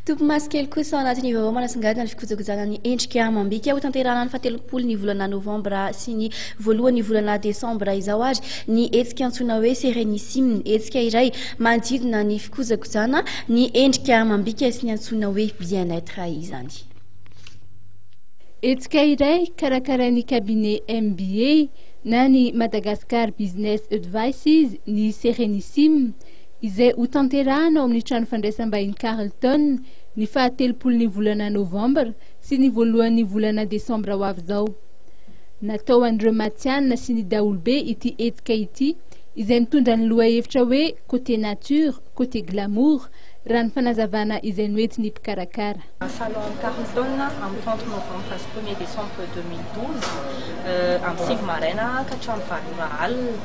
Topimaso kely kosa ao anatin'ny vaovao manasongadina ny fikojakojana ny endrika amam-bika ho tanterahana ny fahatelopolo ny volana novambra sy ny voalohan'ny volana desambra izao ary ny hetsika antsoina hoe Serenissime, hetsika iray manodidina ny fikojakojana ny endrika amam-bika sy ny antsoina hoe bien-être izany. Hetsika iray karakarain'ny cabinet MBA na ny Madagascar Business Advices ny Serenissime, izay hotanterahana ao amin'ny trano fandraisam-bahiny Carlton ny fahatelopolon'ny volana novambra sy ny voalohan'ny volana desambra ho avy izao. Natao ho an'ireo matihanina sy ny daholobe ity hetsika ity izay mitondra ny lohahevitra hoe Côté nature, côté glamour, raha ny fanazavana izay noentin'ny mpikarakara. Salon Carlton amin'ny 30 novembre sy premier décembre 2012 amin'ny 9 maraina ka hatramin'ny 8 ora alina.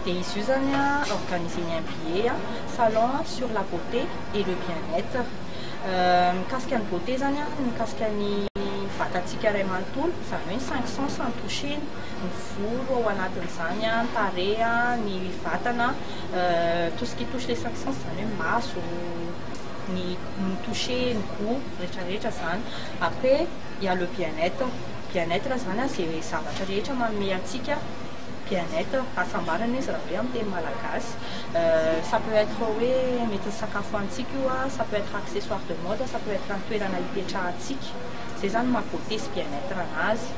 Dia izy io zany organisé-n'ny MBA, salon sur la beauté et le bien-être. Mikasika ny beauté zany, mikasika ny vatantsika iray manontolo, izany hoe ny cinq sens no toucher-ny, ny volo ao anatin'izany, ny tarehy, ny vatana, tout ce qui touche les cinq sens izany hoe maso, ny ny toucher, ny goût, rehetrarehetra zany. Après il y a le bien-être, bien-être zany zay zavatra rehetra manome antsika bien-être, hasambarana izy raha hoe amin'ny teny malagasy. Ça peut être hoe mety ny sakafo hohanintsika io, ça peut être accessoire de mode, ça peut être ny toerana hipetrahantsika, zay zany maha beauté sy bien-être anazy.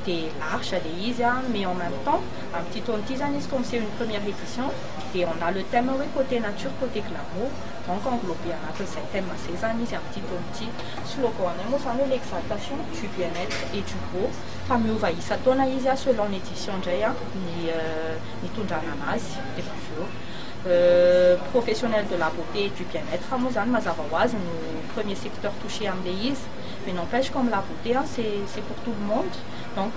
Dia large le izy, mais en même temps amin'ity taona ity zany izy, comme c'est une première édition, dia on a le thème hoe côté nature, côté glamour, donc englobé anatin'izay thème zay zany izy amin'ity taona ity. Slogan-nay moa zany hoe l'exaltation du bien-être et du beau, fa miova isan-taona izy selon ny édition indray ny nitondrana anazy rehefa avy eo. Professionnel de la beauté et du bien-être moa zany mazava ho azy no premier secteur touché amin'le izy, mais n'empêche, comme la beauté c'est pour tout le monde, donc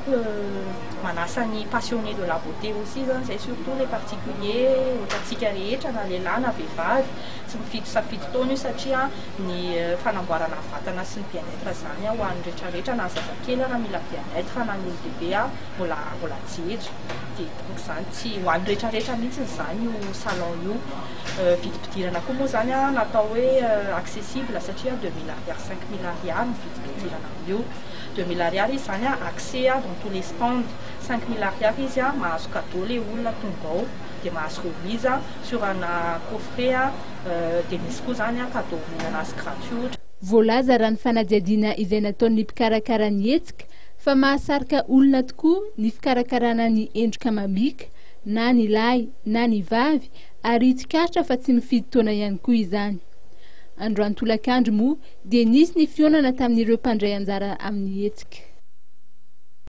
manasa ny passionné de la beauté aussi zany zay, surtout les particuliers ohatrantsika rehetra, na lehilahy na vehivavy, tsy mifidy safidy taona io satria ny fanamboarana vatana sy ny bien-être zany ho an'ny rehetrarehetra, na ny zazakely na mila bien-être na ny olo-dehibe mbola jejo, dia donc zany tsy ho an'ny rehetrarehetra mihitsy zany io salon io. Vidim-pidirana koa moa zany natao hoe accessible satria 2000 ariary, 5000 ariary ny vidim-pidirana amin'io. 2000 ariary izy zany accès dans tous les stands, 5000 ariary izy mahazo cadeau le olona tonga ao, dia mahazo remise sur un coffret, dia misy koa zany cadeau omena anazy gratuit. Voalaza raha ny fanadihadiana izay nataon'ny mpikarakara ny hetsika fa mahasarika olona tokoa ny fikarakarana ny endrika amam-bika, na ny lahy na ny vavy, ary tsikaritra fa tsy mifidy taona ihany koa izany. Androany tolakandro moa dia nisy ny fihaonana tamin'ireo mpandray anjara amin'ny hetsika.